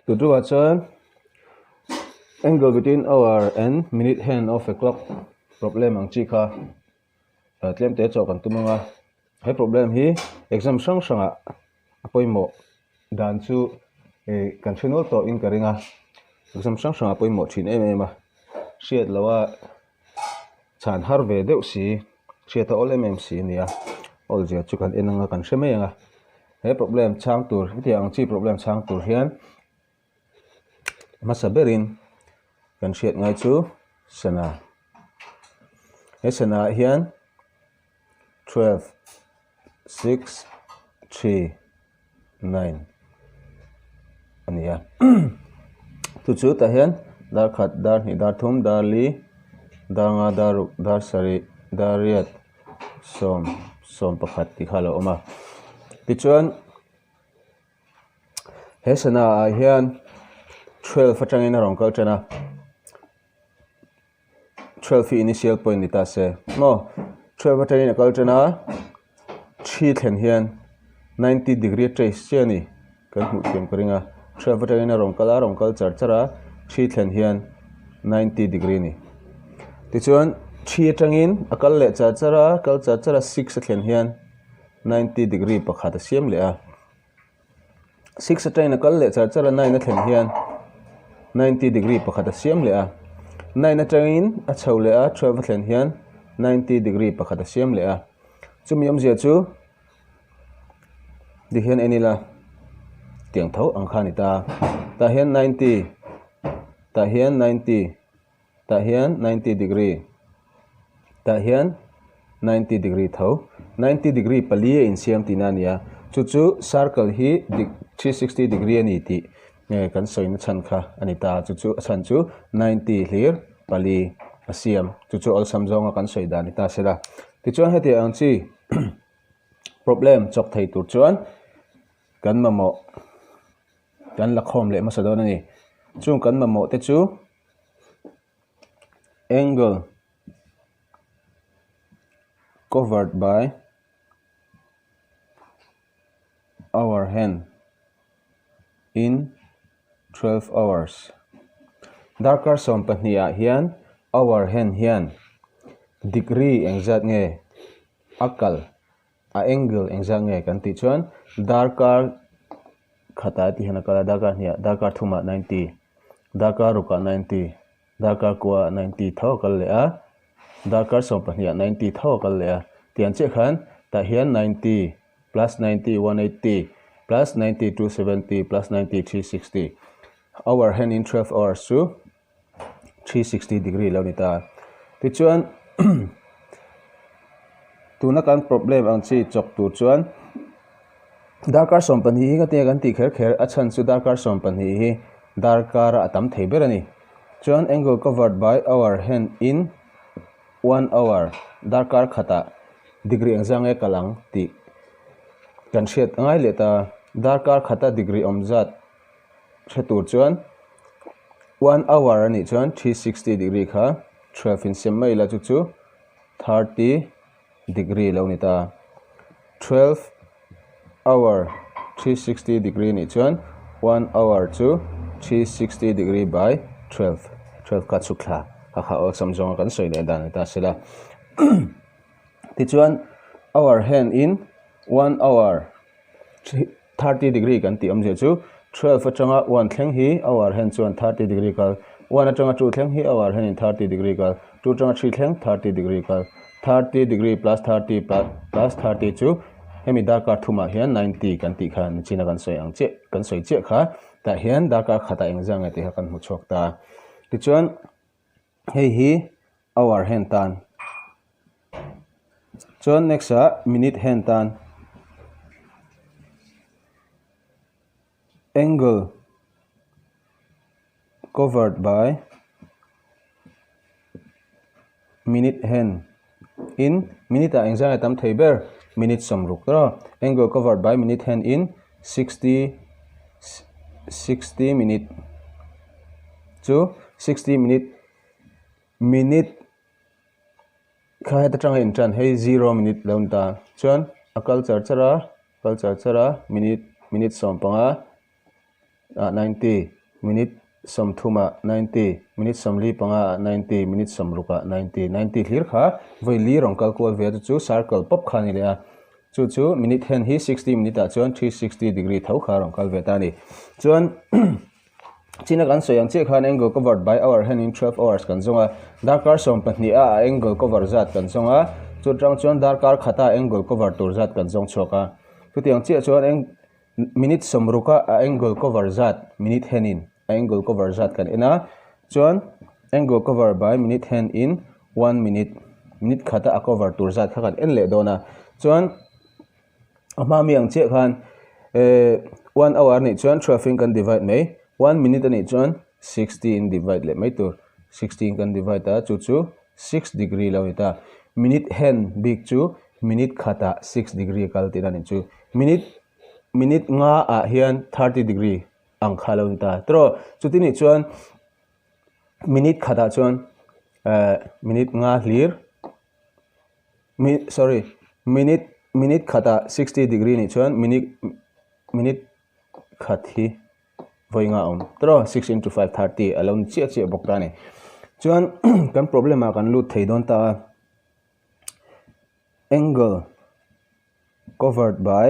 Tutuah chuan angle between hour and minute hand of a clock problem ang chi kha tlem te chawh kan tum ang a. He problem hi exam hrang hrangah a pawimawh dan chu ih kan hre nual tawhin ka ring a. Exam hrang hrangah a pawimawh thin em em a. Hriat loha chhan har ve deuh si hriat a awl em em si a ni a. Awl zia chu kan en ang a kan hre mai ang a. He problem chhang tur hetiang ang chi problem chhang tur hian hmasa berin kan hriat ngai chu sana. He sana ah hian 12 6 3 9 a ni a chu chu tah hian dar khat dar hnih dar thum dar li dar nga dar ruk dar sarih dar riat sawm sawm pakhat tih kha a lo awm a tichuan he sana ah hian 12 atangin a rawn kal tan a. 12 hi initial point ni ta se maw 12 atangin a kal tan a 3 thlen hian 90 degree a trace chiah a ni kan hmuh thiam ka ring a 12 atangin a rawn kal a rawn kal char char a 3 thlen hian 90 degree a ni tichuan 3 atangin a kal leh char char a kal char char a 6 a thlen hian 90 degree pakhat a siam leh a. 6 atangin a kal leh char char a 9 a thlen hian 90 degree pakhat a siam leh a 9 atangin a chho leh a 12 a thlen hian 90 degree pakhat a siam leh a chumi awmzia chu tihian en ila tiang tho ang kha a ni ta tah hian 90 tah hian 90 Tah hian 90 degree, tah hian 90 degree tho. 90 degree pali a insiam tihna a ni a, chu chu circle hi 360 degree a ni tih kan sawina chhan kha a ni ta. Chu chu a chhan chu 90 hlir pali a siam. Chu chu awlsam zawnga kan sawi dan ni ta se la. Tichuan hetiang ang chi problem chawk thei tur chuan kan mamawh kan la khawm leh hmasa dawn a ni. Chung kan mamawh te chu. Angle covered by hour hand in 12 hours darkar 12 ah hian hour hand hian degree engzat nge a kal a angle engzat nge kan tih chuan darkar khatah ti hian a kal a darkar hniah darkar thumah 90 darkar rukah 90 darkar kuaah 90 tho a kal leh a darkar 12 ah 90 tho a kal leh a tiang chiah khan tah hian 90 plus 90 180 plus 90 270 plus 90 360 hour hand in 12 hours chu 360 degree lo ni ta. Tichuan tuna kan problem ang chi chawk tur chuan darkar 12 hi ka kan tih kher kher a chhan chu darkar 12 hi darkar a tam thei ber a ni. Chuan angle covered by hour hand in 1 hour darkar khatah degree engzah nge kal ang tih kan hriat ngai leh ta. Darkar khata degree awm zat hre tur chuan 1 hour a nih chuan 360 degree kha 12 in siam mai ila chu chu 30 degree lo ni ta. 12 hour 360 degree nih chuan 1 hour chu 360 degree by 12 12 kha chhuk thla kha kha awlsam zawnga kan sawi leh dan a ni ta sela. Tichuan hour hand in 1 hour 30 degree kan tih awmzia chu 12 atanga 1 thleng hi hour hand chuan 30 degree kal, 1 atanga 2 thleng hi hour hand in 30 degree kal, 2 atanga 3 thleng 30 degree kal. 30 degree plus 30 plus 30 chu hemi darkar thumah hian 90 kan tih kha nichina kan sawi ang chiah kan sawi chiah kha tah hian darkar khatah engzah nge tih kha kan hmu chhuak ta. Tichuan hei hi hour hand tan chuan next ah minute hand tan angle covered by minute hand in minute ah engzah nge tam thei ber minute 60 tawh angle covered by minute hand in 60 60 minute chu 60 minute minute kha heta tanga intan hei zero minute lo ni ta chuan a kal char char a kal char char a minute minute 15. ah 90, minute 30 ah 90, minute 45 ah 90, minute 60 ah 90, 90 hlir kha vawi li rawn kal kual ve a chu chu circle pawp kha a ni leh a. Chu chu minute hen hi 60 minute ah chuan 360 degree tho kha rawn kal ve ta a ni. Chuan china kan sawi ang chiah khan angle covered by hour hen in 12 hours kan zawng a, darkar 12 a a angle cover zat kan zawng a, chu tang chuan darkar khata angle cover tur zat kan zawng chhuak a. Chutiang chiah chuan eng minute 60 a a angle cover zat minute hen in a angle cover zat kan en a, chuan angle cover by minute hen in 1 minute, minute khata a cover tur zat kha kan en leh dawn a. Chuan a hma mi ang chiah khan 1 hour anih chuan 12 in kan divide mai, 1 minute anih chuan 60 in divide leh mai tur, 60 in kan divide a chu chu 6 degree lo ni ta. Minute hen bik chu minute khatah 6 degree a kal tihna anih chu. Minute minute nga ah hian 30 degree ang kha lo ni ta tawh. Chuti nih chuan minute khatah chuan minute nga hlir mi sorry minute minute khatah 60 degree nih chuan minute minute khat hi vawi nga awm tawh 6 into 5 30 a lo ni chiah chiah bawk ta a ni. Chuan kan problem ah kan lut thei dawn ta a, angle covered by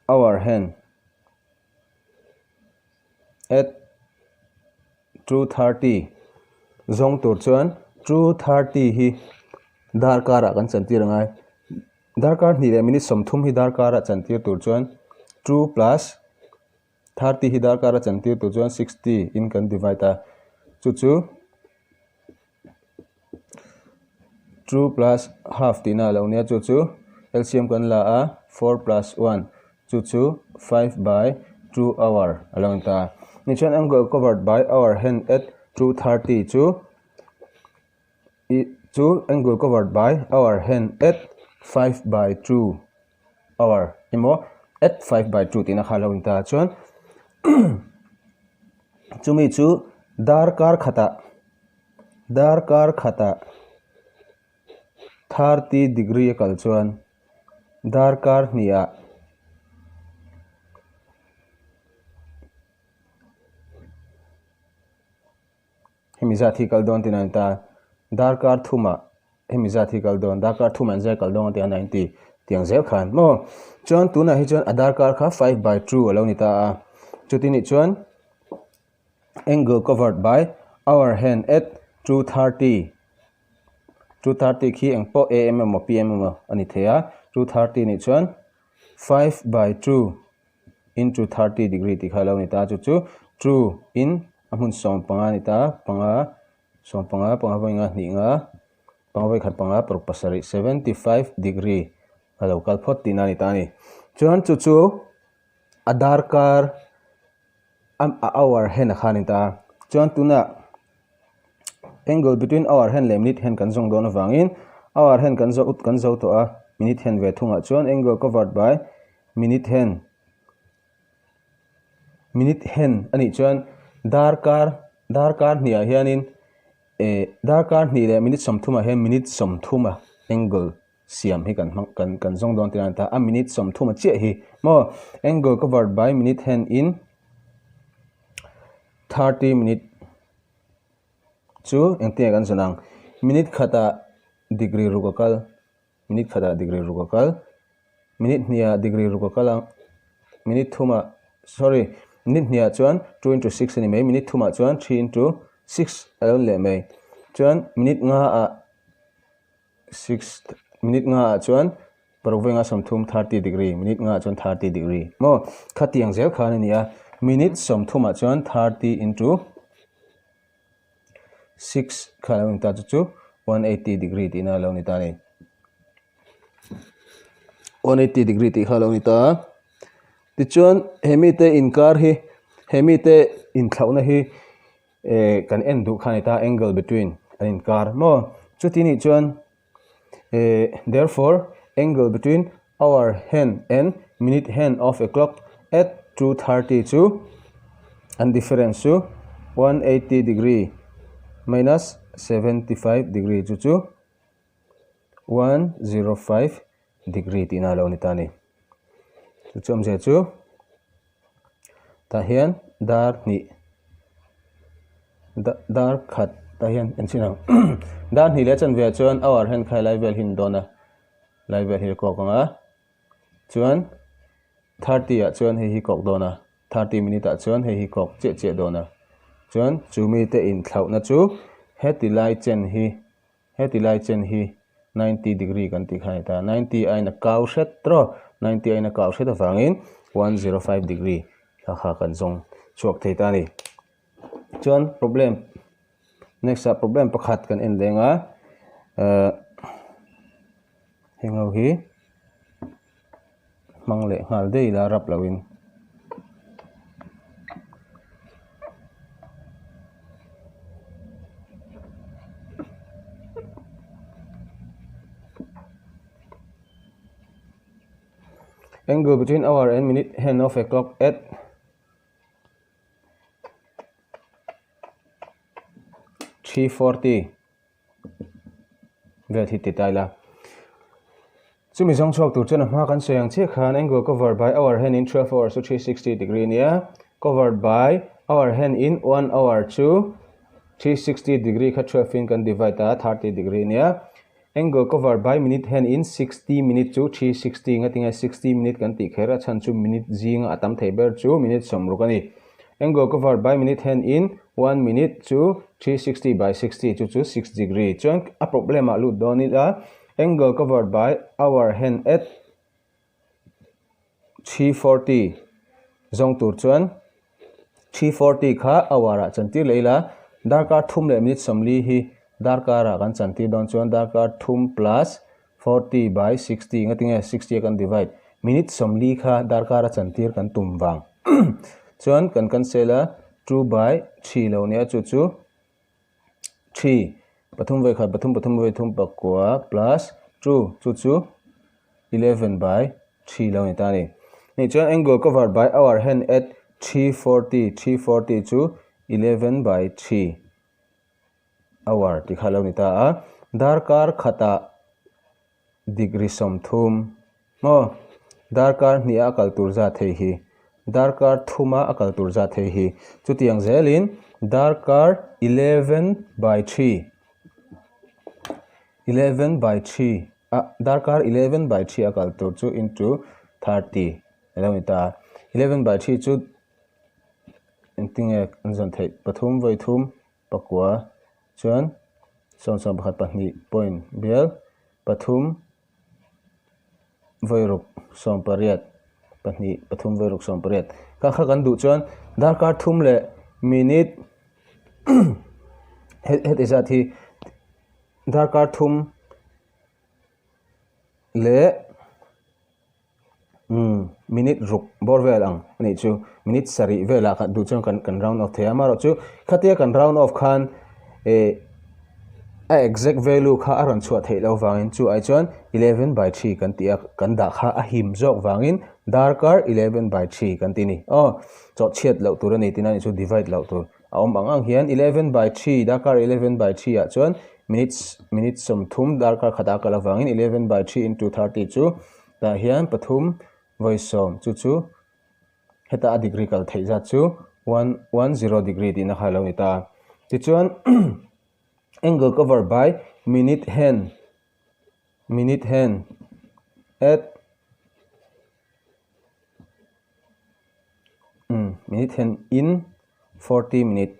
hour hand at 2:30 zawng tur chuan 2:30 hi darkar ah kan chantir angai. Darkar hnih leh minute 30 hi darkar ah chantir tur chuan 2 plus 30 hi darkar a chantir tur chuan 60 in kan divide a, chu chu 2 plus half tihna a lo nia, chu chu LCM kan la a 4 plus 1 chu chu 5 by 2 hour a lo ni ta. Ni chuan angle covered by hour hand at 2:30 chu chu angle covered by hour hand at 5 by 2 hour emaw at 5 by 2 tihna kha a lo ni ta. Chuan chumi chu darkar khatah darkar khatah 30 degree a kal chuan darkar hnihah hemi zat hi kal dawn tihna a ni ta. Darkar thumah hemi zat hi kal dawn, darkar thumah an zai kal dawn a ti a 90 tiang zel khan maw. Chuan tunah hi chuan a darkar kha 5 by 2 a lo ni ta a, chuti nih chuan angle covered by hour hand at 2:30 2:30 khi eng pawh am emaw pm emaw a ni thei a, 2:30 nih chuan 5 by 2 into 30 degree tih kha a lo ni ta, chu chu 2 in a hmun 15 ni ta, panga 15 panga vawi nga hnih nga panga vawi khat panga paruk pasarih 75 degree a lo kal phawt tihna a ni ta a ni. Chuan chu chu a darkar a hour hen a kha a ni ta. Chuan tunah angle between hour hen leh minute hen kan zawng dawn avangin hour hen kan zo kan zo tawh a, minute hen ve thungah chuan angle covered by minute hen minute hen a nih chuan darkar darkar hnih ah hianin eh darkar hnih leh minute 30 ah hian minute 30 a angle siam hi kan hmang kan kan zawng dawn tihna a ni ta. A minute 30 a chiah hi maw angle covered by minute hen in 30 minute chu engtin nge kan zawn ang, minute khatah degree ruk a kal, minute khatah degree ruk a kal, minute hnihah degree ruk a kal ang, minute thumah sorry minute hnihah chuan 2 into 6 a ni mai, minute thumah chuan 3 into 6 a lo ni leh mai. Chuan minute nga ah 6 minute nga ah chuan paruk vawi nga 30 30 degree, minute nga ah chuan 30 degree maw khatiang zel khan a ni a, minute 30 ah chuan 30 into 6 kha a lo ni ta, chu chu 180 degree tihna a lo ni ta a ni. 180 degree tih kha a lo ni ta. Tichuan he mite inkar hi he mite inthlauhna hi eh kan en duh kha a ni ta, angle between an inkar maw. Chuti nih chuan eh therefore angle between hour hand and minute hand of a clock at 2:30 chu an difference chu 180 degree minus 75 degree chu chu 105 degree tihna a lo ni ta a ni. Chu chu awmzia chu. Tah hian dar hnih dar khat tah hian en chin ang dar hnih leh chanve ah chuan hour hian kha helai vel hi an dawn a helai vel hi a kawk ang a chuan 30 ah chuan hei hi kawk dawn a 30 minute ah chuan hei hi kawk chiah chiah dawn a chuan chu mite inthlauhna chu heti lai chen hi Heti lai chen hi 90 degree kan tih kha a ni ta. 90 aiin a kau hret tawh. 90 aiin a kau hret avangin 105 degree kha kha kan zawng chhuak thei ta a ni. Chuan problem next ah problem pakhat kan en leng a eh heng ho hi hmang leh nghal daih ila rap loin. Angle between hour and minute hand of a clock at 3:40 vel hi ti ta ila. Chumi zawng chhuak tur chuan a hma kan sawi ang chiah khan angle covered by hour hand in 12 hours chu 360 degree ania, covered by hour hand in 1 hour chu 360 degree kha 12 in kan divide a 30 degree ania, angle covered by minute hand in 60 minute chu 360 ngatinge 60 minute kan tih kher a chhan chu minute zinga a tam thei ber chu minute sawmruk a ni. Angle covered by minute hand in 1 minute chu 360 by 60 chu chu 6 degree chuan a problem ah lut dawn ila Angle covered by hour hand at 340 zawng tur chuan 340 kha hour ah chantir leh ila darkar thum leh minute 40 hi darkar ah kan chantir dawn chuan darkar thum plus 40 by 60 ngatinge 60 a kan divide minute 40 kha darkar a chantir kan tum vang chuan kan cancel a 2 by 3 lo nia chu chu 3 pathum vawi khat pathum pathum vawi thum pakua plus 2 chu chu 11 by 3 lo ni ta a ni. Ni chuan angle covered by hour hand at 340 340 chu 11 by 3 hour tih kha lo ni ta a. Darkar khatah degree 30 maw darkar hniha a kal tur zat hei hi darkar thuma a kal tur zat hei hi chutiang zelin darkar 11 by 3 11 by 3 ah darkar 11 by 3 a kal tur chu into 30 a lo ni ta 11 by 3 chu engtinge an zawn theih pathum vawi thum pakua chuan 11 pahnih point bial pathum vawi 18 pahnih pathum vawi 18 kha kha kan duh chuan darkar thum leh minute heti zat hi darkar thum leh Umm minute ruk bawr vel ang a nih chu minute sarih velah kha duh chuan kan kan round off thei a amaherawhchu khatia kan round off khan eh a exact value kha a rawn chhuah theih loh vangin chu ai chuan 11 by 3 kan tih a kan dah kha a him zawk vangin darkar 11 by 3 kan ti a ni aw chawhchhiat loh tur a ni tihna a nih chu divide loh tur a awm ang ang hian 11 by 3 darkar 11 by 3 ah chuan minutes minute 30 darkar khatah a kal avangin 11 by 3 into 30 chu Tah hian pathum vawi sawm chu chu heta a degree kal theih zat chu 110 degree tihna kha a lo ni ta. Tichuan angle cover by minute hand minute hand at minute hand in 40 minute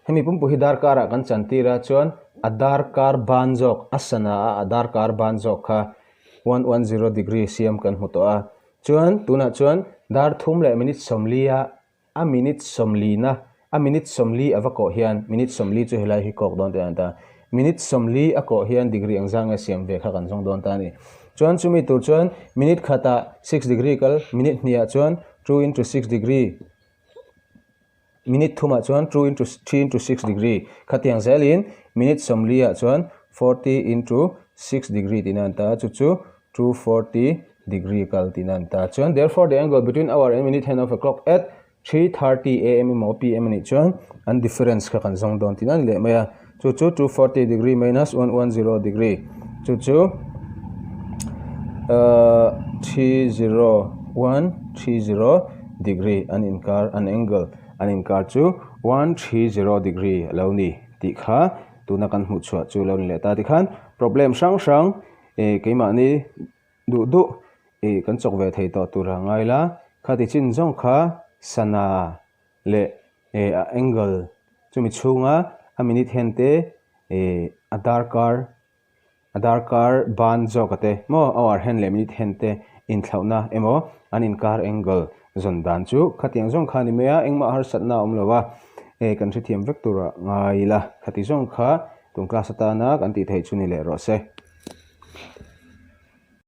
Hemi pumpui hi darkar ah kan chantir a chuan a darkar ban zawk a sana a a darkar ban zawk kha 110 degree siam kan hmu tawh a chuan tunah chuan dar thum leh minute 40 a a minute 40 na a minute 40 a va kawh hian minute 40 chu helai hi kawk dawn teh a ni ta minute 40 a kawh hian degree ang zang nge siam ve kha kan zawng dawn ta a ni chuan chumi tur chuan minute khatah 6 degree kal minute hnih ah chuan 2 into 6 degree Minute thumah chuan 2 into 3 into 6 degree khatiang zelin minute 40 ah chuan 40 into 6 degree tihna a ni ta a, chu chu 240 degree kal tihna a ni ta. Chuan therefore the angle between hour and minute hand of a clock at 3:30 am emaw pm a nih chuan an difference kha kan zawng dawn tihna a ni leh mai a, chu chu 240 degree minus 110 degree chu chu 30130 degree an inkar an angle an inkar chu 130 degree a lo ni tih kha tuna kan hmuh chhuah chu lo ni leh ta tikhan problem hrang hrang eh keimahni duh duh ih kan chawk ve thei tawh tur a ngai la khati chin zawng kha sana leh eh a angle chumi chhunga a minute hen te eh a darkar A darkar ban zawk a te maw hour hen leh minute hen te inthlauhna emaw an inkar angle zawn dan chu khatiang zawng kha a ni mai a, engmah harsatna a awm lo a, hei kan hrethiam vek tur ah ngai ila khati zawng kha tun class atana kan tih theih chu ni leh rawh se.